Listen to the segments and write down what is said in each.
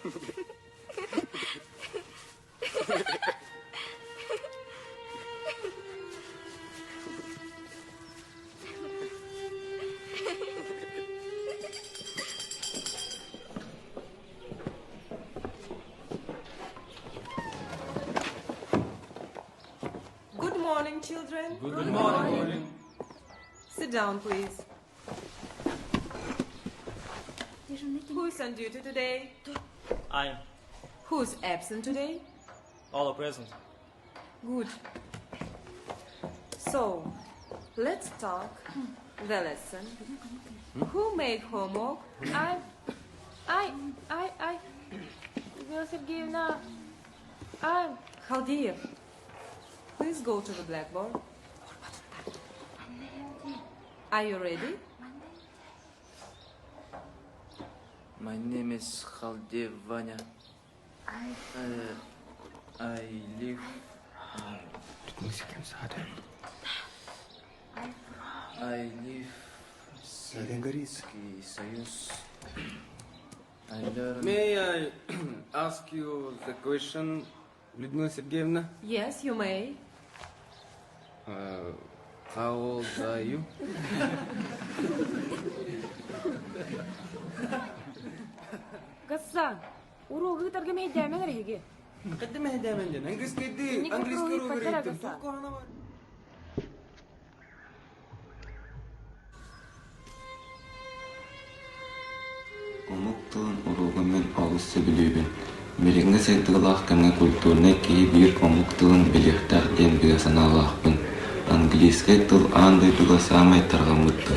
Good morning, children. Good morning. Sit down, please. Who's on duty today? I am. Who's absent today? All are present. Good. So, let's talk the lesson. Who made homework? I, I, I, I, Людмила Сергеевна, I. Халдеев, please go to the blackboard. Are you ready? My name is Khaldev Vanya. I live I live Советский Союз. I learn May I ask you the question, Людмила Сергеевна? Yes, you may. How old are you? Гассан, уруогу ыытарга мэһэйдээмэҥ эрэ эһиги. Қаддым мэһэйдээмэн диэн английскайдыы Инник английский боппуруоһу ыыппаттара уруогар Гассан. Омук тылын уруогун мин олус сөбүлүүбүн. Билиҥҥи сайдыылаах кэмҥэ культурнай киһи биир омук тылын билиэхтээх диэн бигэ санаалаахпын. Английскай тыл аан дойдуга саамай тарҕаммыт тыл.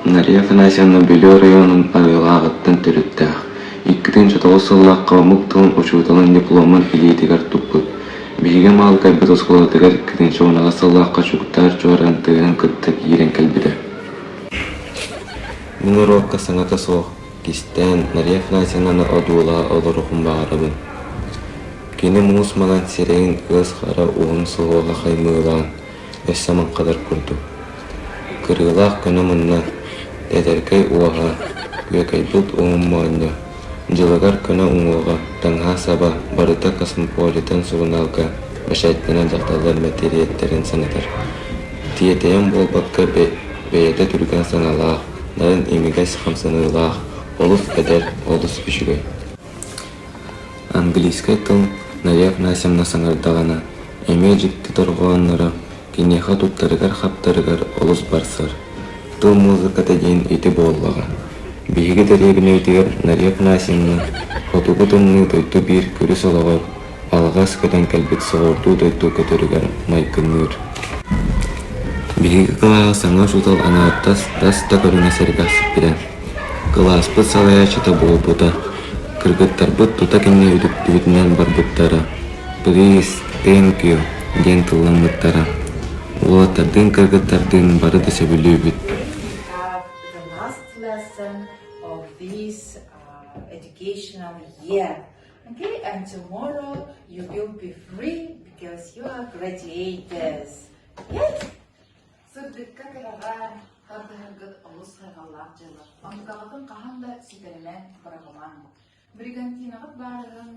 Нария Афанасьевна Бүлүү оройуонун Арыылааҕыттан төрүттээх. 2009 сыллаахха омук тылын учууталын дипломун илиитигэр туппут. Биһиги Маалыкайбыт оскуолатыгар 2010 сыллаахха Чуктаар чуораан тыаһын кытта киирэн кэлбитэ. Мин уруокка саҥата суох, кистээн Нария Афанасьевнаны одуулаһа олоруохпун баҕарабын. Кини муус маҥан сирэйин ыас хара уһун суһуоҕа хаймыылаан, өссө маҥхатар курдук. Кырыылаах көнө мунна, тэтэркэй уоһа, күөкэйбит уһун моонньо, дьылыгар көнө уҥуоҕа, таҥаһа-саба барыта Космополитен сурунаалга бэчээттэнэн дьахталлар мэтириэттэрин санатар. Тиэтэйэн буолбакка бэйэтэ түргэн саҥалаах, нарын имигэс хамсаныылаах, олус эдэр, олус үчүгэй. Английскай тыл Нария Афанасьевна саҥардаҕына, эмиэ дьикти дорҕоонноро киниэхэ туттарыгар-хаптарыгар олус барсар. Тыл музыката диэн ити буоллаҕа. Биһиги дэриэбинэбитигэр Нария Афанасьевна хотугу тымныы дойду биир күрүс олоҕор алҕас көтөн кэлбит соҕурдуу дойду көтөрүгэр майгынныыр. Биһиги кылааһы саҥа учуутал аҥаардас тас да көрүҥэ сэргэхсиппитэ. Кылааспыт салайааччыта буолбута. Кыргыттарбыт тута кинини үтүктүбүтүнэн барбыттара. «Please, thank you» диэн тылламмыттара. Уолаттардыын кыргыттардыын бары да сөбүлүүбүт. have the last lesson of this educational year. Okay, and tomorrow you will be free because you are graduates. Yes? Сырдыкка кэрэҕэ тардыһаргыт олус хайҕаллаах дьыала. Онтукаҕытын хаһан да сүтэримэҥ, быраҕымаҥ. Бригантинаҕыт баарыһын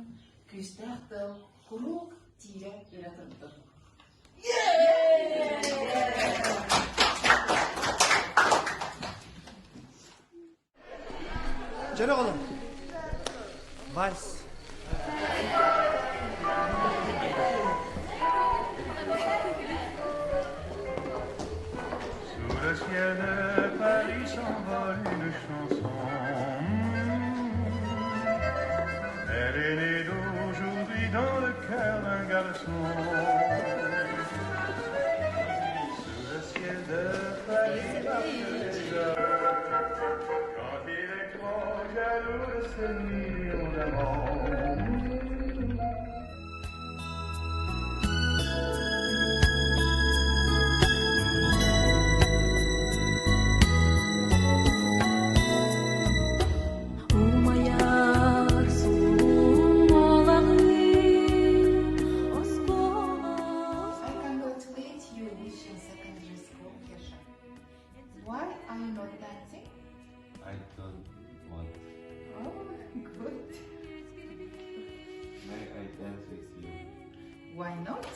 күүстээх тыл куруук тиирэ үрэ турдун. Дьөрө оҕолор, вальс. Sous le ciel de Paris s'envole une chanson. Elle est née d'aujourd'hui dans le cœur d'un garçon. Sous le ciel de Paris marchent les hommes. Quand il est trop jaloux de ses millions d'amants. Умайар суолаҕы оскуола I congratulate you reaching secondary school, Kesha. Why are you not dancing? I don't want. Oh, good. Why not?